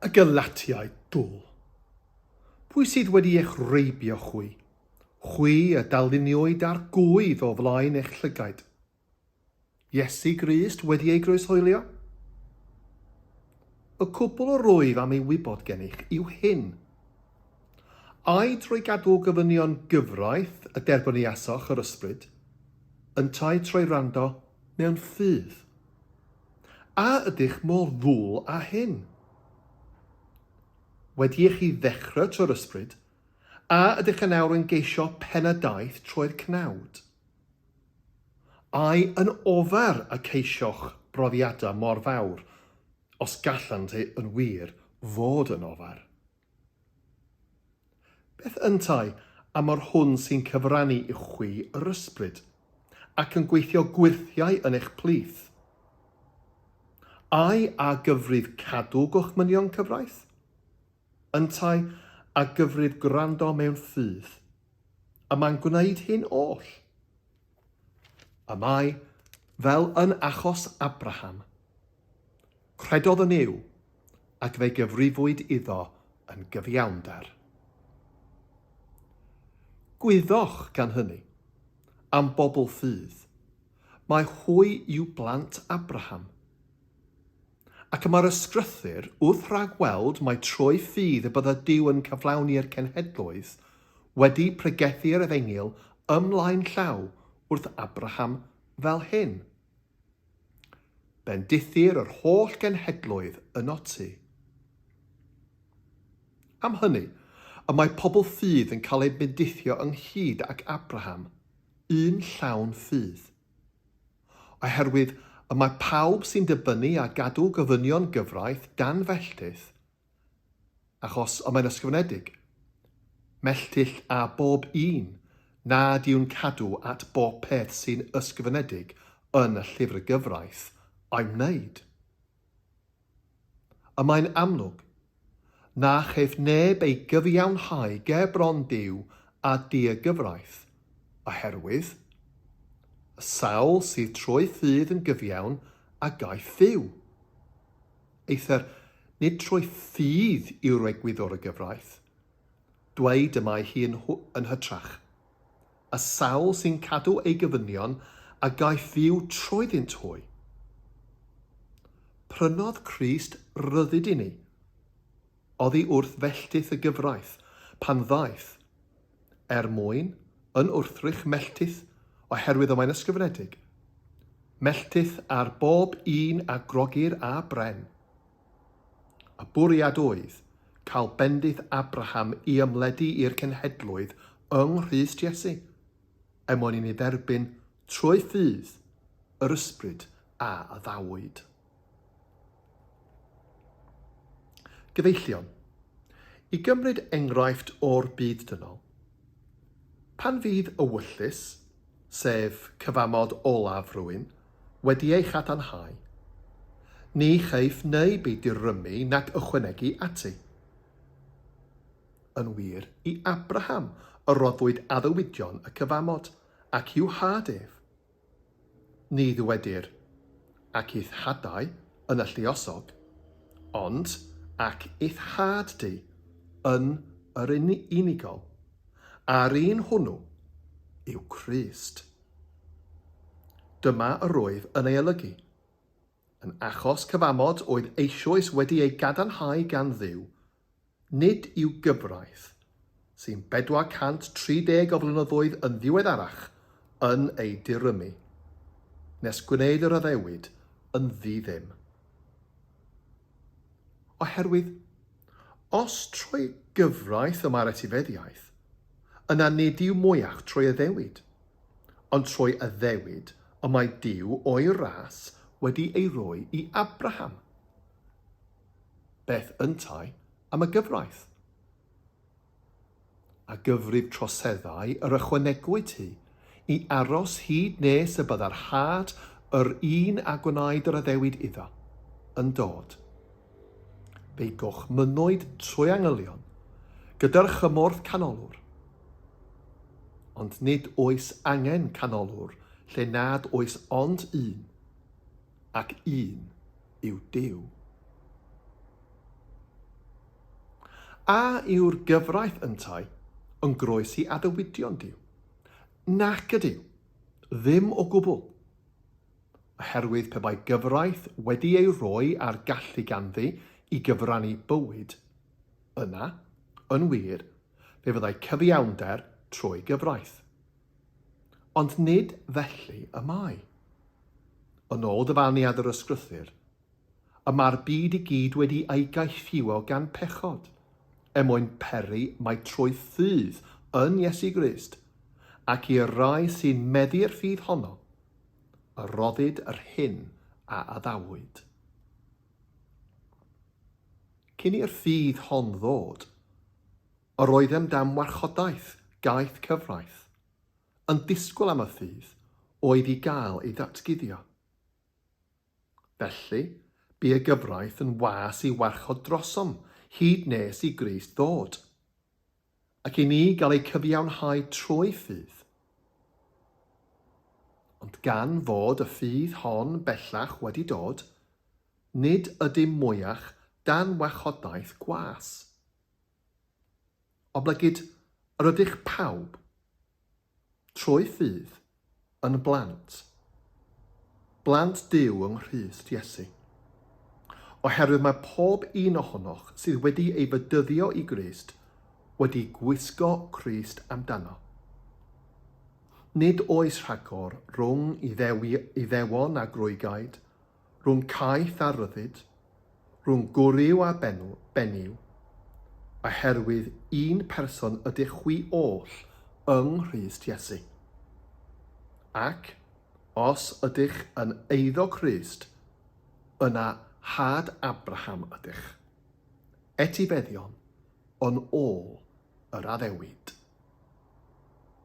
Y Galatiaid dwl! Pwy sydd wedi eich reibio chwi, chwi y darluniwyd ar gŵydd o flaen eich llygaid? Iesu Grist wedi ei groeshoelio? Y cwbl yr wyf am ei wybod gennych yw hyn. Ai drwy gadw gofynion gyfraith y derbyniasoch yr Ysbryd, yntau trwy wrando mewn ffydd? A ydych mor ddwl â hyn? Wedi i chi ddechrau trwy'r ysbryd, a ydych yn awr yn geisio pen-y-daith trwy'r cnawd? Ai yn ofer y ceisioch brofiadau mor fawr, os gallant yn wir fod yn ofer? Beth yntau am yr hwn sy'n cyfrannu i chwi yr ysbryd, ac yn gweithio gwyrthiau yn eich plith? Ai a gyfrif cadw gorchmynion cyfraith? Yntau a gyfrif gwrando mewn ffydd? Y mae'n gwneud hyn oll. Y mae, fel yn achos Abraham, Credodd yn Nuw, ac fe gyfrifwyd iddo yn gyfiawnder. Gwyddoch, gan hynny, am bobl ffydd, mai hwy yw blant Abraham. Ac y mae'r Ysgrythur, wrth rag-weld mai trwy ffydd y bydda Duw yn cyflawni'r cenhedloedd, wedi pregethu'r efengyl ymlaen llaw wrth Abraham fel hyn. Bendithir yr holl genhedloedd ynot ti. Am hynny, y mae pobl ffydd yn cael eu bendithio ynghyd ag Abraham, un llawn ffydd. Oherwydd y mae pawb sy'n dibynnu a gadw gofynion gyfraith dan felltith, Achos y mae'n ysgrifenedig, Melltill â bob un nad yw'n cadw at bob peth sy'n ysgrifenedig yn y llyfr gyfraith a'i wneud. Y mae'n amlwg na chaiff neb ei gyfiawnhau ger bron Duw a digyfraith, oherwydd y sawl sydd trwy ffydd yn gyfiawn a gaiff fyw. Eithr nid trwy ffydd yw'r egwyddor y gyfraith. Dweud y mae hi yn, yn hytrach. Y sawl sy'n cadw ei gofynion a gaiff fyw trwyddynt hwy. Prynodd Crist ryddid i ni, oddi wrth felltith y gyfraith, pan ddaeth, er mwyn, yn wrthrych melltith, oherwydd y mae'n ysgrifenedig, Melltith ar bob un a grogir â bren. Y bwriad oedd cael bendith Abraham i ymledu i'r cenhedloedd yng Nghrist Iesu, er mwyn i ni dderbyn trwy ffydd yr Ysbryd a addawyd. Gyfeillion, i gymryd enghraifft o'r byd dynol, pan fydd ewyllys, sef cyfamod olaf rhywun, wedi ei chadarnhau, ni chaiff neb ei dirymu nac ychwanegu ati. Yn wir, i Abraham y roddwyd addewidion y cyfamod, ac i'w had ef. Ni ddywedir, 'Ac i'th hadau' yn y lluosog, ond 'Ac i'th had di' yn yr unigol, a'r un hwnnw yw Crist. Dyma yr oedd yn ei olygu. Yn achos cyfamod oedd eisoes wedi ei gadarnhau gan Dduw, Nid yw gyfraith, sy'n 430 o flynyddoedd yn ddiweddarach, yn ei dirymu, nes gwneud yr addewid yn ddi-ddim. Oherwydd, os trwy gyfraith y mae'r etifeddiaeth, yna nid yw mwyach trwy addewid, ond trwy addewid y mae Duw o'i ras wedi ei roi i Abraham. Beth yntau am y gyfraith? A gyfrif troseddau yr ychwanegwyd hi, i aros hyd nes y bydda'r had yr un a gwnaed yr addewid iddo, yn dod. Fe'i gorchmynnwyd trwy angylion, gyda'r chymorth canolwr. Ond nid oes angen canolwr lle nad oes ond un, ac un yw Duw. A yw'r gyfraith yntau yn groes i addewidion Duw? Nac ydyw, ddim o gwbl. Oherwydd pe bai gyfraith wedi ei rhoi a'r gallu ganddi i gyfrannu bywyd, yna, yn wir, fe fyddai cyfiawnder trwy gyfraith. Ond nid felly y mae. Yn ôl dyfaniad yr Ysgrythur, y mae'r byd i gyd wedi ei gaethiwo gan pechod, er mwyn peri mai trwy ffydd yn Iesu Grist, ac i'r rai sy'n meddu'r ffydd honno, y rhoddid yr hyn a addawyd. Cyn i'r ffydd hon ddod, yr oeddem dan warchodaeth gaeth cyfraith, yn disgwyl am y ffydd oedd i gael ei ddatguddio. Felly, bu y gyfraith yn was i warchod drosom hyd nes i Grist ddod, ac i ni gael eu cyfiawnhau trwy ffydd. Ond gan fod y ffydd hon bellach wedi dod, nid ydym mwyach dan warchodaeth gwas. Oblegid yr ydych pawb, trwy ffydd, yn blant. Blant Duw yng Nghrist Iesu. Oherwydd mae pob un ohonoch sydd wedi ei fedyddio i Grist wedi gwisgo Crist amdano. Nid oes rhagor rhwng Iddewon a Groegaid, rhwng caeth a rhyddid, rhwng gwryw a benyw, oherwydd un person ydych chwi oll yng Nghrist Iesu. Ac, os ydych yn eiddo Crist, yna had Abraham ydych, etifeddion yn ôl yr addewid.